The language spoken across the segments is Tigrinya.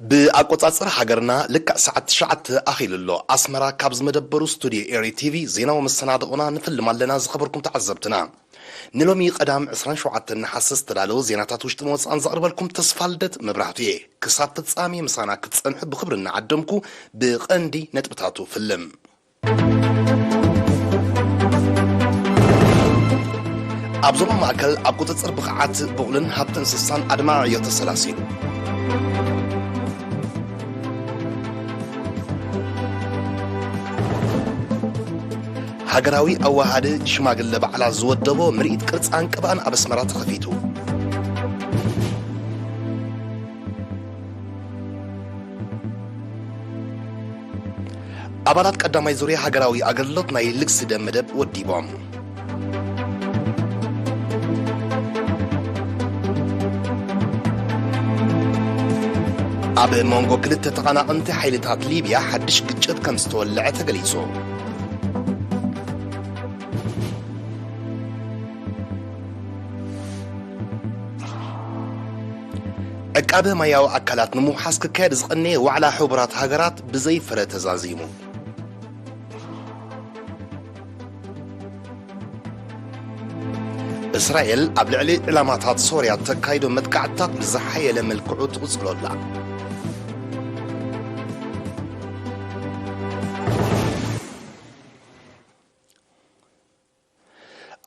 ብኣቆጻጽር ሃገርና ልክዕ ሰዓት ትሽዓተ ኣኺሉ ኣሎ። ኣስመራ ካብ ዝመደበሩ ስቱድዮ ኤሪ ቲቪ ዜናዊ መሰናድኦና ንፍልም ኣለና። ዝኸበርኩም ተዓዘብትና፣ ንሎሚ ቀዳም ዕስራን ሸውዓተን ነሓሰ ዝተዳለወ ዜናታት ውሽጥን ወጻእን ዘቕርበልኩም ተስፋ ልደት መብራህቱ እየ። ክሳብ ፍጻሜ ምሳና ክትጸንሑ ብኽብሪ እናዓደምኩ፣ ብቐንዲ ነጥብታቱ ፍልም። ኣብ ዞባ ማእከል ኣብ ቁጽጽር ብቕዓት ቡቕልን ሃብቲ እንስሳን ኣድማዒ ዕዮ ተሰላሲሉ። ሃገራዊ ኣወሃዲ ሽማግለ በዓላት ዝወደቦ ምርኢት ቅርጻን ቅብኣን ኣብ ኣስመራ ተኸፊቱ። ኣባላት ቀዳማይ ዙርያ ሃገራዊ ኣገልግሎት ናይ ልግሲ ደም መደብ ወዲቦም። ኣብ መንጎ ክልተ ተቐናቐንቲ ሓይልታት ሊብያ ሓድሽ ግጭት ከም ዝተወልዐ ተገሊጹ። ዕቃበ ማያዊ ኣካላት ንምውሓስ ክካየድ ዝቐነየ ዋዕላ ሕቡራት ሃገራት ብዘይ ፍረ ተዛዚሙ። እስራኤል ኣብ ልዕሊ ዕላማታት ሶርያ ተካይዶ መጥቃዕትታት ብዝሓየለ መልክዑ ትቕጽሎ ኣላ።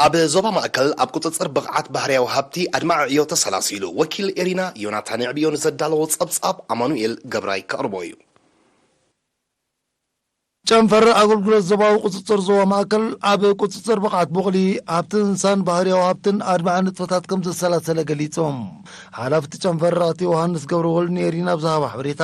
ኣብ ዞባ ማእከል ኣብ ቁጽጽር ብቕዓት ባህርያዊ ሃብቲ ኣድማዒ ዕዮ ተሰላሲሉ። ወኪል ኤሪና ዮናታን የዕብዮ ንዘዳለዎ ጸብጻብ ኣማኑኤል ገብራይ ከቕርቦ እዩ። ጨንፈር ኣገልግሎት ዞባዊ ቁጽጽር ዞባ ማእከል ኣብ ቁጽጽር ብቕዓት ቡቕሊ፣ ሃብቲ እንስሳን ባህርያዊ ሃብትን ኣድማዒ ንጥፈታት ከም ዘሰላሰለ ገሊጾም። ሓላፊ እቲ ጨንፈር ኣቶ ዮሃንስ ገብረወልድ ንኤሪና ኣብ ዝሃቦ ሓበሬታ፣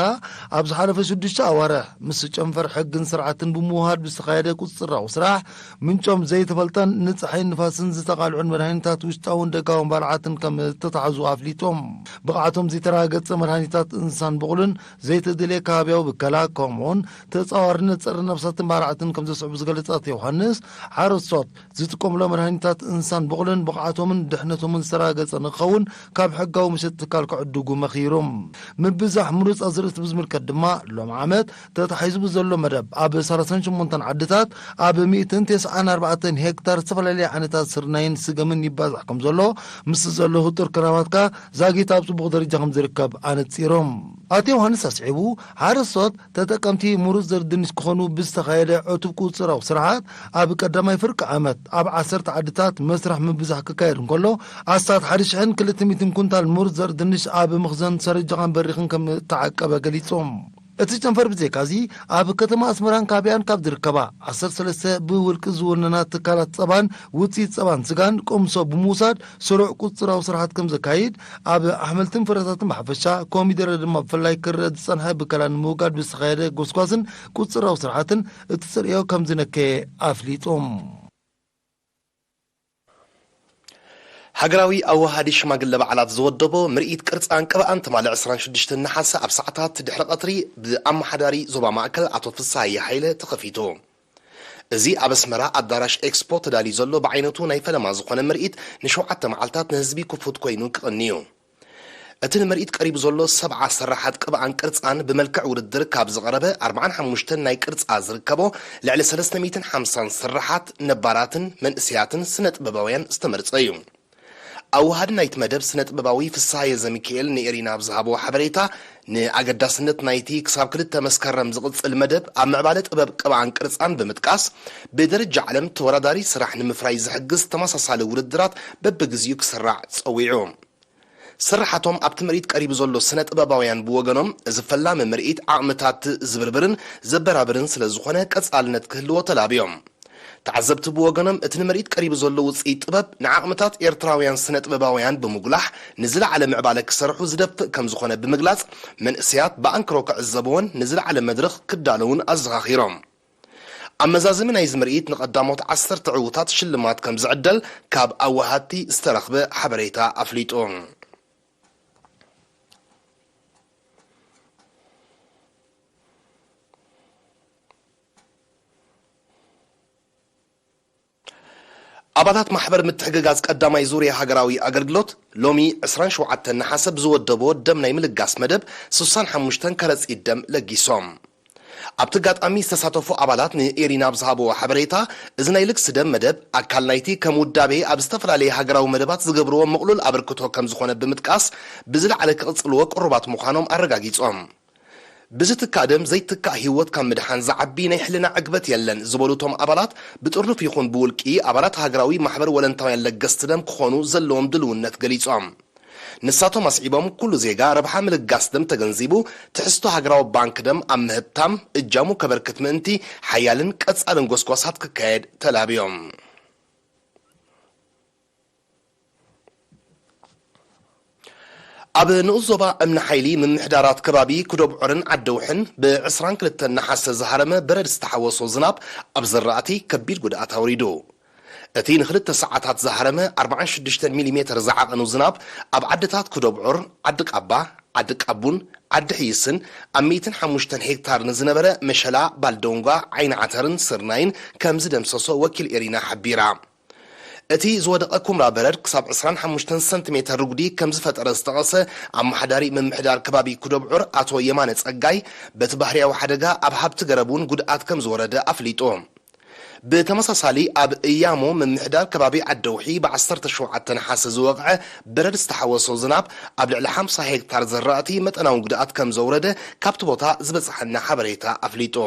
ኣብ ዝሓለፈ ሽዱሽተ ኣዋርሕ ምስ ጨንፈር ሕግን ስርዓትን ብምውሃድ ብዝተኻየደ ቁጽጽራዊ ስራሕ፣ ምንጮም ዘይተፈልጠን ንጸሓይን ንፋስን ዝተቓልዑን መድሃኒታት ውሽጣውን ደጋውን ባልዓትን ከም እተታሕዙ ኣፍሊጦም። ብቕዓቶም ዘይተረጋገጸ መድሃኒታት እንስሳን ብቑልን ዘይተደልየ ከባብያዊ ብከላ፣ ከምኡውን ተጻዋርነት ጸረ ነፍሳትን ባልዓትን ከም ዘስዕቡ ዝገለጸ ኣቶ ዮሃንስ፣ ሓረስቶት ዝጥቀምሎም መድሃኒታት እንስሳን ብቑልን ብቕዓቶምን ድሕነቶምን ዝተረጋገጸ ንክኸውን ካብ ሕጋዊ መሸጢ ትካል ክዕድጉ መኺሮም። ምብዛሕ ምሩጽ ኣዝርእቲ ብዝምልከት ድማ፣ ሎም ዓመት ተታሒዙ ብዘሎ መደብ፣ ኣብ ሰላሳን ሸሞንተን ዓድታት ኣብ ሚእትን ተስዓን ኣርባዕተን ሄክታር ዝተፈላለየ ዓይነታት ስርናይን ስገምን ይባዛሕ ከም ዘሎ፣ ምስ ዘሎ ህጡር ክራማት ከኣ ዛጊት ኣብ ጽቡቕ ደረጃ ከም ዝርከብ ኣነጺሮም። ኣቶ ዮሃንስ ኣስዒቡ፣ ሓረስቶት ተጠቀምቲ ምሩጽ ዘር ድንሽ ክኾኑ ብዝተኻየደ ዕቱብ ቁጽራዊ ስርሓት፣ ኣብ ቀዳማይ ፍርቂ ዓመት ኣብ ዓሰርተ ዓድታት መስርሕ ምብዛሕ ክካየድ እንከሎ፣ ኣስታት ሓደ ሽሕን ክልተ ሚእትን ኩንታል ምሩጽ ዘር ድንሽ ኣብ ምኽዘን ሰረጃኻን በሪኽን ከም እተዓቀበ ገሊጾም። እቲ ጨንፈር ብዘይካዚ፣ ኣብ ከተማ ኣስመራን ካቢያን ካብ ዝርከባ ዓሰርተ ሰለስተ ብውልቂ ዝውነና ትካላት ጸባን ውጽኢት ጸባን ስጋን ቅምሶ ብምውሳድ፣ ስሩዕ ቁጽራዊ ስርሓት ከም ዘካይድ፣ ኣብ ኣሕምልትን ፍረታትን ብሓፈሻ፣ ኮሚደረ ድማ ብፍላይ ክረአ ዝጸንሐ ብከላ ንምውጋድ ብዝተኻየደ ጎስጓስን ቁጽራዊ ስርሓትን እቲ ተርእዮ ከም ዝነከየ ኣፍሊጡ። ሃገራዊ ኣወሃዲ ሽማግለ በዓላት ዝወደቦ ምርኢት ቅርጻን ቅብኣን ትማሊ ዕስራን ሽዱሽተን ነሓሰ ኣብ ሰዓታት ድሕሪ ቀትሪ ብኣመሓዳሪ ዞባ ማእከል ኣቶ ፍስሃየ ሃይለ ተኸፊቱ። እዚ ኣብ ኣስመራ ኣዳራሽ ኤክስፖ ተዳልዩ ዘሎ ብዓይነቱ ናይ ፈለማ ዝኾነ ምርኢት ንሸውዓተ መዓልታት ንህዝቢ ክፉት ኮይኑ ክቕኒ እዩ። እቲ ንምርኢት ቀሪቡ ዘሎ ሰብዓ ስራሓት ቅብኣን ቅርጻን ብመልክዕ ውድድር ካብ ዝቐረበ ኣርብዓን ሓሙሽተን ናይ ቅርጻ ዝርከቦ ልዕሊ ሰለስተ ሚእትን ሓምሳን ስራሓት ነባራትን መንእሰያትን ስነ ጥበባውያን ዝተመርጸ እዩ። ኣወሃዲ ናይቲ መደብ ስነ ጥበባዊ ፍስሃየ ዘሚካኤል ንኤሪና ኣብ ዝሃቦ ሓበሬታ፣ ንኣገዳስነት ናይቲ ክሳብ ክልተ መስከረም ዝቕጽል መደብ ኣብ ምዕባለ ጥበብ ቅብኣን ቅርጻን ብምጥቃስ፣ ብደረጃ ዓለም ተወዳዳሪ ስራሕ ንምፍራይ ዝሕግዝ ተመሳሳሊ ውድድራት በብግዚኡ ክስራዕ ጸዊዑ። ስርሓቶም ኣብቲ ምርኢት ቀሪቡ ዘሎ ስነ ጥበባውያን ብወገኖም፣ እዚ ፈላሚ ምርኢት ዓቕምታት ዝብርብርን ዘበራብርን ስለ ዝኾነ ቀጻልነት ክህልዎ ተላብዮም። ተዓዘብቲ ብወገኖም፣ እቲ ንምርኢት ቀሪቡ ዘሎ ውጽኢት ጥበብ ንዓቕምታት ኤርትራውያን ስነ ጥበባውያን ብምጉላሕ ንዝለዓለ ምዕባለ ክሰርሑ ዝደፍእ ከም ዝኾነ ብምግላጽ፣ መንእሰያት ብኣንክሮ ክዕዘብዎን ንዝለዓለ መድረኽ ክዳለዉን ኣዘኻኺሮም። ኣብ መዛዘሚ ናይዚ ምርኢት ንቐዳሞት ዓሰርተ ዕዉታት ሽልማት ከም ዝዕደል ካብ ኣወሃድቲ ዝተረኽበ ሓበሬታ ኣፍሊጡ። ኣባላት ማሕበር ምትሕግጋዝ ቀዳማይ ዙርያ ሃገራዊ ኣገልግሎት ሎሚ ዕስራን ሸውዓተን ነሓሰ ብዝወደብዎ ደም ናይ ምልጋስ መደብ ስሳን ሓሙሽተን ከረጺት ደም ለጊሶም። ኣብቲ ኣጋጣሚ ዝተሳተፉ ኣባላት ንኤሪና ኣብ ዝሃብዎ ሓበሬታ፣ እዚ ናይ ልግሲ ደም መደብ ኣካል ናይቲ ከም ውዳቤ ኣብ ዝተፈላለየ ሃገራዊ መደባት ዝገብርዎ ምቕሉል ኣበርክቶ ከም ዝኾነ ብምጥቃስ፣ ብዝለዓለ ክቕጽልዎ ቅሩባት ምዃኖም ኣረጋጊጾም። ብዝትካእ ደም ዘይትካእ ህይወት ካብ ምድሓን ዝዓቢ ናይ ሕልና ዕግበት የለን ዝበሉ እቶም ኣባላት፣ ብጥርኑፍ ይኹን ብውልቂ ኣባላት ሃገራዊ ማሕበር ወለንታውያን ለገስቲ ደም ክኾኑ ዘለዎም ድልውነት ገሊጾም። ንሳቶም ኣስዒቦም፣ ኩሉ ዜጋ ረብሓ ምልጋስ ደም ተገንዚቡ፣ ትሕዝቶ ሃገራዊ ባንክ ደም ኣብ ምህብታም እጃሙ ከበርክት ምእንቲ፣ ሓያልን ቀጻልን ጎስጓሳት ክካየድ ተላብዮም። ኣብ ንኡስ ዞባ እምኒ ሓይሊ ምምሕዳራት ከባቢ ኩዶብዖርን ዓደውሕን ብ ዕስራን ክልተን ነሓሰ ዝሃረመ በረድ ዝተሓወሶ ዝናብ ኣብ ዝራእቲ ከቢድ ጉድኣት ኣውሪዱ። እቲ ንኽልተ ሰዓታት ዝሃረመ ኣርባዓን ሽዱሽተን ሚሊሜተር ዝዓቐኑ ዝናብ ኣብ ዓድታት ኩዶብዖር፣ ዓዲ ቃባ፣ ዓዲ ቃቡን ዓዲ ሕይስን ኣብ ሚእትን ሓሙሽተን ሄክታር ንዝነበረ መሸላ፣ ባልዶንጓ፣ ዓይኒ ዓተርን ስርናይን ከም ዝደምሰሶ ወኪል ኤሪና ሓቢራ። እቲ ዝወደቐ ኩምራ በረድ ክሳብ ዕስራን ሓሙሽተን ሰንቲሜተር ርጉዲ ከም ዝፈጠረ ዝጠቐሰ ኣመሓዳሪ ምምሕዳር ከባቢ ኩደብዑር ኣቶ የማነ ጸጋይ፣ በቲ ባህርያዊ ሓደጋ ኣብ ሃብቲ ገረብ እውን ጉድኣት ከም ዝወረደ ኣፍሊጡ። ብተመሳሳሊ ኣብ እያሞ ምምሕዳር ከባቢ ዓደውሒ ብ ዓሰርተ ሸውዓተ ነሓሰ ዝወቕዐ በረድ ዝተሓወሶ ዝናብ ኣብ ልዕሊ ሓምሳ ሄክታር ዘራእቲ መጠናዊ ጉድኣት ከም ዘውረደ ካብቲ ቦታ ዝበጽሓና ሓበሬታ ኣፍሊጡ።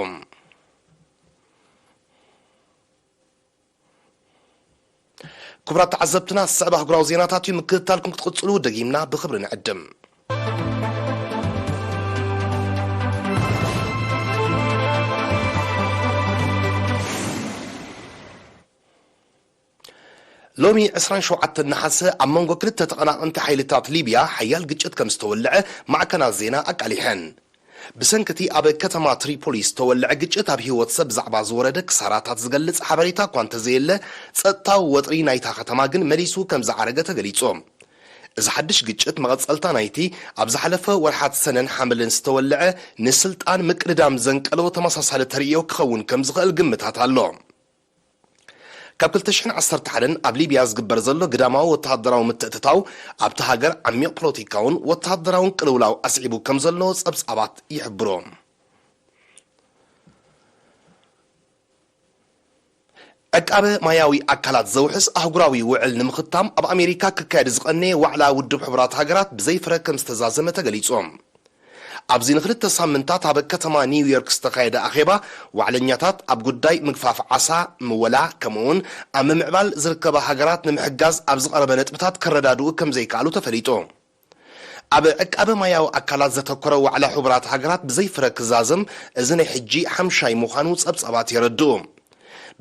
ክቡራት ተዓዘብትና፣ ዝስዕብ ኣህጉራዊ ዜናታት እዩ። ምክትታልኩም ክትቕጽሉ ደጊምና ብኽብሪ ንዕድም። ሎሚ ዕስራን ሸውዓተን ነሓሰ ኣብ መንጎ ክልተ ተቐናቐንቲ ሓይልታት ሊብያ ሓያል ግጭት ከም ዝተወልዐ ማዕከናት ዜና ኣቃሊሐን። ብሰንኪ እቲ ኣብ ከተማ ትሪፖሊ ዝተወልዐ ግጭት ኣብ ህይወት ሰብ ብዛዕባ ዝወረደ ክሳራታት ዝገልጽ ሓበሬታ እኳ እንተዘየለ፣ ጸጥታዊ ወጥሪ ናይታ ከተማ ግን መሊሱ ከም ዝዓረገ ተገሊጹ። እዚ ሓድሽ ግጭት መቐጸልታ ናይቲ ኣብ ዝሓለፈ ወርሓት ሰነን ሓምልን ዝተወልዐ ንስልጣን ምቅድዳም ዘንቀሎ ተመሳሳሊ ተርእዮ ክኸውን ከም ዝኽእል ግምታት ኣሎ። ካብ ክልተ ሽሕን ዓሰርተ ሓደን ኣብ ሊብያ ዝግበር ዘሎ ግዳማዊ ወተሃደራዊ ምትእትታው ኣብቲ ሃገር ዓሚቕ ፖለቲካውን ወተሃደራውን ቅልውላው ኣስዒቡ ከም ዘሎ ጸብጻባት ይሕብሩ። ዕቃበ ማያዊ ኣካላት ዘውሕስ ኣህጉራዊ ውዕል ንምኽታም ኣብ ኣሜሪካ ክካየድ ዝቐነየ ዋዕላ ውድብ ሕቡራት ሃገራት ብዘይፍረ ከም ዝተዛዘመ ተገሊጹ። ኣብዚ ንክልተ ሳምንታት ኣብ ከተማ ኒውዮርክ ዝተኻየደ ኣኼባ፣ ዋዕለኛታት ኣብ ጉዳይ ምግፋፍ ዓሳ፣ ምወላ፣ ከምኡውን ኣብ ምምዕባል ዝርከባ ሃገራት ንምሕጋዝ ኣብ ዝቐረበ ነጥብታት ከረዳድኡ ከም ዘይከኣሉ ተፈሊጡ። ኣብ ዕቃበ ማያዊ ኣካላት ዘተኮረ ዋዕላ ሕቡራት ሃገራት ብዘይፍረ ክዛዘም፣ እዚ ናይ ሕጂ ሓምሻይ ምዃኑ ጸብጻባት የረድኡ።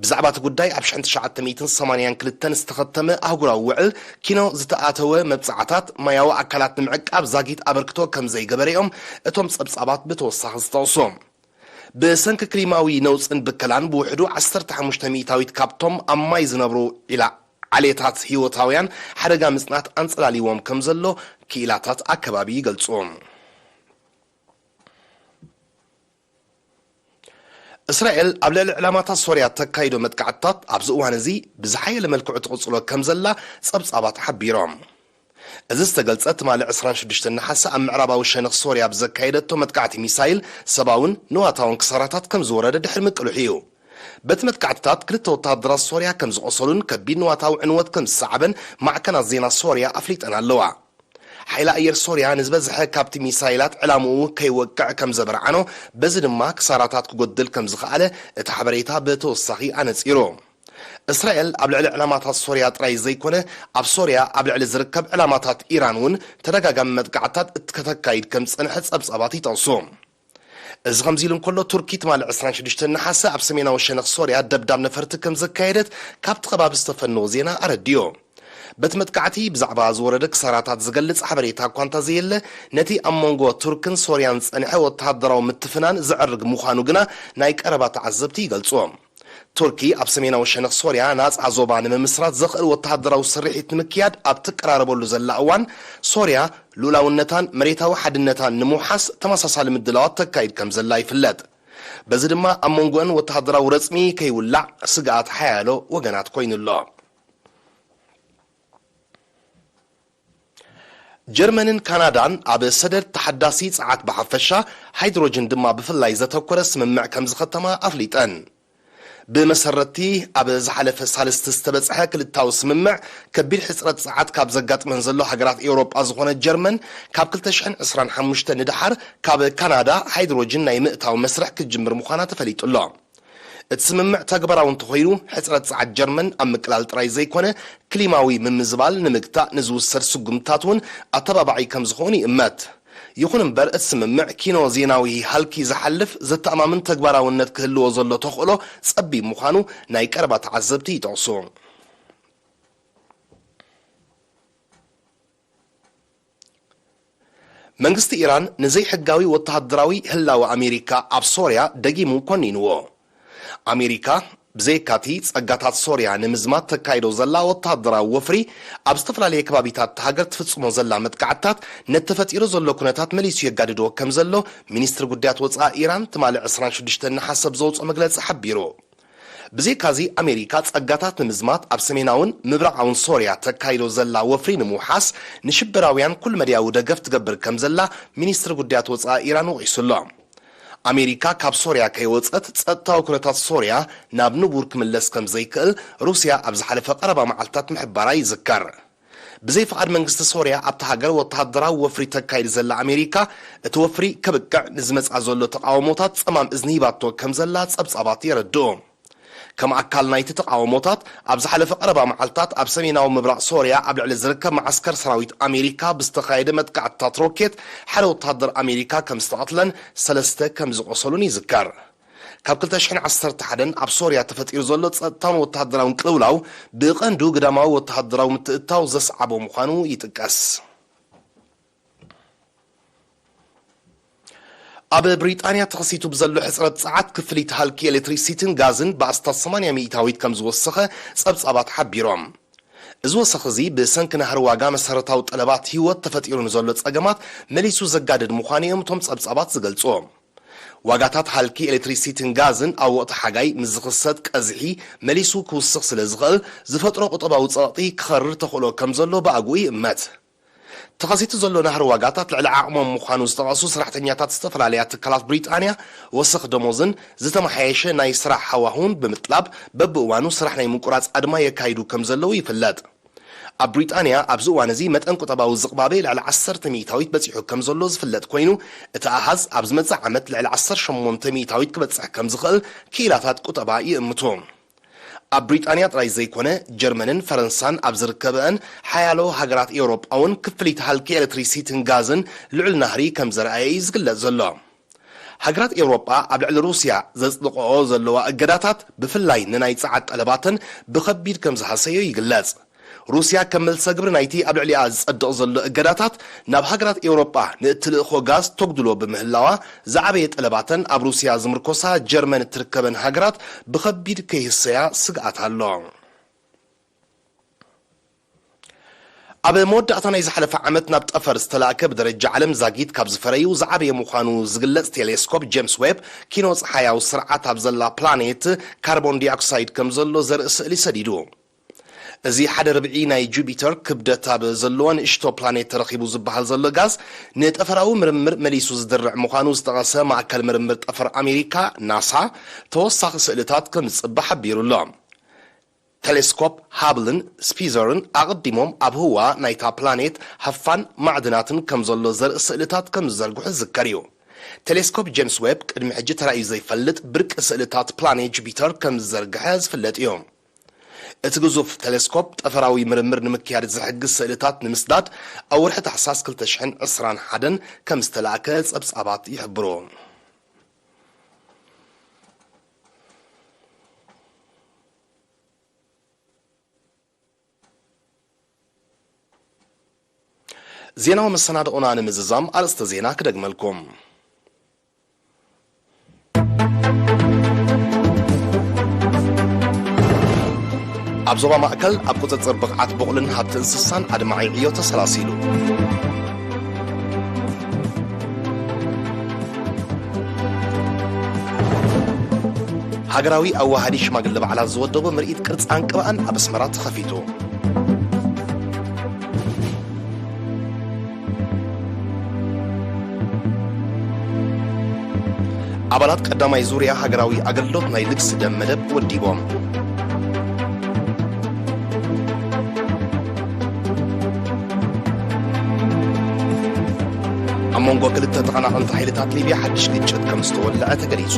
ብዛዕባ እቲ ጉዳይ ኣብ ሽሕን ትሽዓተ ሚእትን ሰማንያን ክልተን ዝተኸተመ ኣህጉራዊ ውዕል ኪኖ ዝተኣተወ መብጽዓታት ማያዊ ኣካላት ንምዕቃብ ዛጊት ኣበርክቶ ከም ዘይገበረ እዮም እቶም ጸብጻባት ብተወሳኺ ዝጠቕሱ። ብሰንኪ ክሊማዊ ነውጽን ብከላን ብውሕዱ ዓሰርተ ሓሙሽተ ሚእታዊት ካብቶም ኣብ ማይ ዝነብሩ ዒላ ዓሌታት ህይወታውያን ሓደጋ ምጽናት ኣንጸላልይዎም ከም ዘሎ ክኢላታት ኣከባቢ ይገልጹ። እስራኤል ኣብ ልዕሊ ዕላማታት ሶርያ ተካይዶ መጥቃዕትታት ኣብዚ እዋን እዚ ብዝሓየለ መልክዑ ትቕጽሎ ከም ዘላ ጸብጻባት ሓቢሮም። እዚ ዝተገልጸ ትማሊ ዕስራን ሽዱሽተን ነሓሰ ኣብ ምዕራባዊ ሸነኽ ሶርያ ብዘካየደቶ መጥቃዕቲ ሚሳይል ሰብኣውን ንዋታውን ክሳራታት ከም ዝወረደ ድሕሪ ምቅልሑ እዩ። በቲ መጥቃዕትታት ክልተ ወተሃደራት ሶርያ ከም ዝቖሰሉን ከቢድ ንዋታዊ ዕንወት ከም ዝሰዓበን ማዕከናት ዜና ሶርያ ኣፍሊጠን ኣለዋ። ሓይሊ ኣየር ሶርያ ንዝበዝሐ ካብቲ ሚሳይላት ዕላምኡ ከይወቅዕ ከም ዘበርዓኖ፣ በዚ ድማ ክሳራታት ክጎድል ከም ዝኸኣለ እቲ ሓበሬታ ብተወሳኺ ኣነጺሩ። እስራኤል ኣብ ልዕሊ ዕላማታት ሶርያ ጥራይ ዘይኮነ፣ ኣብ ሶርያ ኣብ ልዕሊ ዝርከብ ዕላማታት ኢራን እውን ተደጋጋሚ መጥቃዕታት እትከተካይድ ከም ዝጸንሐ ጸብጻባት ይጠቕሱ። እዚ ከምዚ ኢሉ እንከሎ፣ ቱርኪ ትማሊ ዕስራን ሽዱሽተን ነሓሰ ኣብ ሰሜናዊ ሸነኽ ሶርያ ደብዳብ ነፈርቲ ከም ዘካየደት ካብቲ ከባቢ ዝተፈነወ ዜና ኣረዲኡ። በቲ መጥቃዕቲ ብዛዕባ ዝወረደ ክሳራታት ዝገልጽ ሓበሬታ እኳ እንተዘየለ፣ ነቲ ኣብ መንጎ ቱርክን ሶርያን ዝጸንሐ ወተሃደራዊ ምትፍናን ዘዕርግ ምዃኑ ግና ናይ ቀረባ ተዓዘብቲ ይገልጽዎ። ቱርኪ ኣብ ሰሜናዊ ሸነኽ ሶርያ ናጻ ዞባ ንምምስራት ዘኽእል ወተሃደራዊ ስርሒት ንምክያድ ኣብ ትቀራረበሉ ዘላ እዋን፣ ሶርያ ሉላውነታን መሬታዊ ሓድነታን ንምውሓስ ተመሳሳሊ ምድላዋት ተካይድ ከም ዘላ ይፍለጥ። በዚ ድማ ኣብ መንጎአን ወተሃደራዊ ረጽሚ ከይውላዕ ስግኣት ሓያሎ ወገናት ኮይኑ ኣሎ። ጀርመንን ካናዳን ኣብ ሰደድ ተሓዳሲ ጸዓት ብሓፈሻ፣ ሃይድሮጅን ድማ ብፍላይ ዘተኮረ ስምምዕ ከም ዝኸተማ ኣፍሊጠን። ብመሰረትቲ ኣብ ዝሓለፈ ሳልስቲ ዝተበጽሐ ክልታዊ ስምምዕ፣ ከቢድ ሕጽረት ጸዓት ካብ ዘጋጥመን ዘሎ ሃገራት ኤውሮጳ ዝኾነት ጀርመን፣ ካብ ክልተ ሽሕን ዕስራን ሓሙሽተን ንደሓር ካብ ካናዳ ሃይድሮጅን ናይ ምእታው መስርሕ ክትጅምር ምዃና ተፈሊጡ ኣሎ። እቲ ስምምዕ ተግባራዊ እንተኾይኑ፣ ሕጽረት ጸዓት ጀርመን ኣብ ምቅላል ጥራይ ዘይኮነ፣ ክሊማዊ ምምዝባል ንምግታእ ንዝውሰድ ስጉምትታት እውን ኣተባባዒ ከም ዝኾኑ ይእመት። ይኹን እምበር፣ እቲ ስምምዕ ኪኖ ዜናዊ ሃልኪ ዝሓልፍ፣ ዘተኣማምን ተግባራውነት ክህልዎ ዘሎ ተኽእሎ ጸቢብ ምዃኑ ናይ ቀረባ ተዓዘብቲ ይጠቕሱ። መንግስቲ ኢራን ንዘይሕጋዊ ወተሃደራዊ ህላወ ኣሜሪካ ኣብ ሶርያ ደጊሙ ኮኒንዎ። ኣሜሪካ ብዘይካቲ ጸጋታት ሶርያ ንምዝማት ተካይዶ ዘላ ወተሃደራዊ ወፍሪ፣ ኣብ ዝተፈላለየ ከባቢታት እታ ሃገር ትፍጽሞ ዘላ መጥቃዕትታት ነቲ ተፈጢሩ ዘሎ ኩነታት መሊሱ የጋድዶ ከም ዘሎ ሚኒስትሪ ጉዳያት ወጻኢ ኢራን ትማሊ ዕስራን ሽዱሽተን ነሓሰ ብዘውጽኦ መግለጺ ሓቢሩ። ብዘይካዚ ኣሜሪካ ጸጋታት ንምዝማት ኣብ ሰሜናውን ምብራቓውን ሶርያ ተካይዶ ዘላ ወፍሪ ንምውሓስ ንሽበራውያን ኩል መድያዊ ደገፍ ትገብር ከም ዘላ ሚኒስትሪ ጉዳያት ወጻኢ ኢራን ወቒሱ ኣሎ። ኣሜሪካ ካብ ሶርያ ከይወጸት ጸጥታዊ ኩነታት ሶርያ ናብ ንቡር ክምለስ ከም ዘይክእል ሩስያ ኣብ ዝሓለፈ ቀረባ መዓልታት ምሕባራ ይዝከር። ብዘይ ፍቓድ መንግስቲ ሶርያ ኣብታ ሃገር ወተሃደራዊ ወፍሪ ተካይድ ዘላ ኣሜሪካ፣ እቲ ወፍሪ ከብቅዕ ንዝመጽኣ ዘሎ ተቓውሞታት ጸማም እዝኒ ሂባቶ ከም ዘላ ጸብጻባት የረድኡ። ከም ኣካል ናይቲ ተቓውሞታት፣ ኣብ ዝሓለፈ ቀረባ መዓልታት ኣብ ሰሜናዊ ምብራቕ ሶርያ ኣብ ልዕሊ ዝርከብ መዓስከር ሰራዊት ኣሜሪካ ብዝተኻየደ መጥቃዕትታት ሮኬት ሓደ ወተሃደር ኣሜሪካ ከም ዝተቐትለን ሰለስተ ከም ዝቖሰሉን ይዝከር። ካብ ክልተ ሽሕን ዓሰርተ ሓደን ኣብ ሶርያ ተፈጢሩ ዘሎ ጸጥታውን ወተሃደራውን ቅልውላው ብቐንዱ ግዳማዊ ወተሃደራዊ ምትእትታው ዘስዓቦ ምዃኑ ይጥቀስ። ኣብ ብሪጣንያ ተኸሲቱ ብዘሎ ሕጽረት ጸዓት ክፍሊት ሃልኪ ኤሌክትሪሲቲን ጋዝን ብኣስታት ሰማንያ ሚእታዊት ከም ዝወሰኸ ጸብጻባት ሓቢሮም። እዚ ወሰኽ እዚ ብሰንኪ ናህሪ ዋጋ መሰረታዊ ጠለባት ህይወት ተፈጢሩ ንዘሎ ጸገማት መሊሱ ዘጋድድ ምዃኑ እዮም እቶም ጸብጻባት ዝገልጹ። ዋጋታት ሃልኪ ኤሌክትሪሲቲን ጋዝን ኣብ ወቕቲ ሓጋይ ምስ ዝኽሰት ቀዝሒ መሊሱ ክውስኽ ስለ ዝኽእል፣ ዝፈጥሮ ቁጠባዊ ጸቕጢ ክኸርር ተኽእሎ ከም ዘሎ ብኣግኡ ይእመት። ተኸሲቱ ዘሎ ናህሪ ዋጋታት ልዕሊ ዓቕሞም ምዃኑ ዝጠቐሱ ሰራሕተኛታት ዝተፈላለያ ትካላት ብሪጣንያ፣ ወሰኽ ደሞዝን ዝተመሓየሸ ናይ ስራሕ ሃዋህውን ብምጥላብ፣ በብእዋኑ ስራሕ ናይ ምቁራጽ ኣድማ የካይዱ ከም ዘለዉ ይፍለጥ። ኣብ ብሪጣንያ ኣብዚ እዋን እዚ መጠን ቁጠባዊ ዝቕባበ ልዕሊ ዓሰርተ ሚእታዊት በጺሑ ከም ዘሎ ዝፍለጥ ኮይኑ፣ እቲ ኣሃዝ ኣብ ዝመጽእ ዓመት ልዕሊ ዓሰርተ ሸሞንተ ሚእታዊት ክበጽሕ ከም ዝኽእል ክኢላታት ቁጠባ ይእምቱ። ኣብ ብሪጣንያ ጥራይ ዘይኮነ፣ ጀርመንን ፈረንሳን ኣብ ዝርከበአን ሓያሎ ሃገራት ኤውሮጳ እውን ክፍሊት ሃልኪ ኤሌክትሪሲቲን ጋዝን ልዑል ናህሪ ከም ዘርኣየ እዩ ዝግለጽ ዘሎ። ሃገራት ኤውሮጳ ኣብ ልዕሊ ሩስያ ዘጽድቐኦ ዘለዋ እገዳታት፣ ብፍላይ ንናይ ጸዓት ጠለባተን ብኸቢድ ከም ዝሃሰዮ ይግለጽ። ሩስያ ከም መልሰ ግብሪ ናይቲ ኣብ ልዕሊኣ ዝጸድቕ ዘሎ እገዳታት፣ ናብ ሃገራት ኤውሮጳ ንእትልእኾ ጋዝ ተጉድሎ ብምህላዋ፣ ዝዓበየ ጠለባተን ኣብ ሩስያ ዝምርኮሳ ጀርመን እትርከበን ሃገራት ብኸቢድ ከይህሰያ ስግኣት ኣሎ። ኣብ መወዳእታ ናይ ዝሓለፈ ዓመት ናብ ጠፈር ዝተላእከ ብደረጃ ዓለም ዛጊት ካብ ዝፈረዩ ዝዓበየ ምዃኑ ዝግለጽ ቴሌስኮፕ ጄምስ ዌብ፣ ኪኖ ጸሓያዊ ስርዓት ኣብ ዘላ ፕላኔት ካርቦን ዲኦክሳይድ ከም ዘሎ ዘርኢ ስእሊ ሰዲዱ። እዚ ሓደ ርብዒ ናይ ጁፒተር ክብደት ኣብ ዘለዎ ንእሽቶ ፕላኔት ተረኺቡ ዝበሃል ዘሎ ጋዝ፣ ንጠፈራዊ ምርምር መሊሱ ዝድርዕ ምዃኑ ዝጠቐሰ ማእከል ምርምር ጠፈር ኣሜሪካ፣ ናሳ፣ ተወሳኺ ስእልታት ከም ዝጽበ ሓቢሩ ኣሎ። ቴሌስኮፕ ሃብልን ስፒዘርን ኣቐዲሞም ኣብ ህዋ ናይታ ፕላኔት ሃፋን ማዕድናትን ከም ዘሎ ዘርኢ ስእልታት ከም ዝዘርግሑ ዝዝከር እዩ። ቴሌስኮፕ ጄምስ ዌብ ቅድሚ ሕጂ ተራእዩ ዘይፈልጥ ብርቂ ስእልታት ፕላኔት ጁፒተር ከም ዝዘርግሐ ዝፍለጥ እዩ። እቲ ግዙፍ ቴሌስኮፕ ጠፈራዊ ምርምር ንምክያድ ዝሕግዝ ስእልታት ንምስዳድ ኣብ ወርሒ ታሕሳስ ክልተ ሽሕን ዕስራን ሓደን ከም ዝተላእከ ጸብጻባት ይሕብሩ። ዜናዊ መሰናድኦና ንምዝዛም ኣርእስተ ዜና ክደግመልኩም። ኣብ ዞባ ማእከል ኣብ ቁጽጽር ብቕዓት ቡቕልን ሃብቲ እንስሳን ኣድማዒ ዕዮ ተሰላሲሉ። ሃገራዊ ኣዋሃዲ ሽማግለ በዓላት ዝወደቦ ምርኢት ቅርጻን ቅብኣን ኣብ ኣስመራ ተኸፊቱ። ኣባላት ቀዳማይ ዙርያ ሃገራዊ ኣገልግሎት ናይ ልግሲ ደም መደብ ወዲቦም። ኣብ መንጎ ክልተ ተቐናቐንቲ ሓይልታት ሊብያ ሓድሽ ግጭት ከም ዝተወልዐ ተገሊጹ።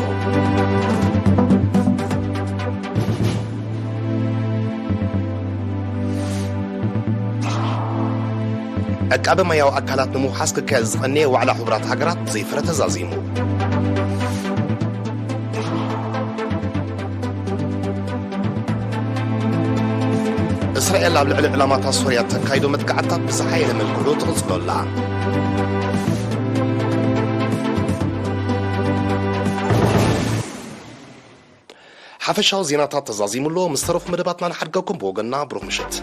ዕቃበ ማያዊ ኣካላት ንምውሓስ ክካየድ ዝቐነየ ዋዕላ ሕቡራት ሃገራት ብዘይፍረ ተዛዚሙ። እስራኤል ኣብ ልዕሊ ዕላማታት ሶርያ እተካይዶ መጥቃዕትታት ብዝሓየለ መልክዑ ትቕጽሎ ኣላ። ሓፈሻዊ ዜናታት ተዛዚሙ ኣሎ። ምስ ተረፉ መደባትና ንሓድገኩም ብወገንና ብሩኽ ምሽት።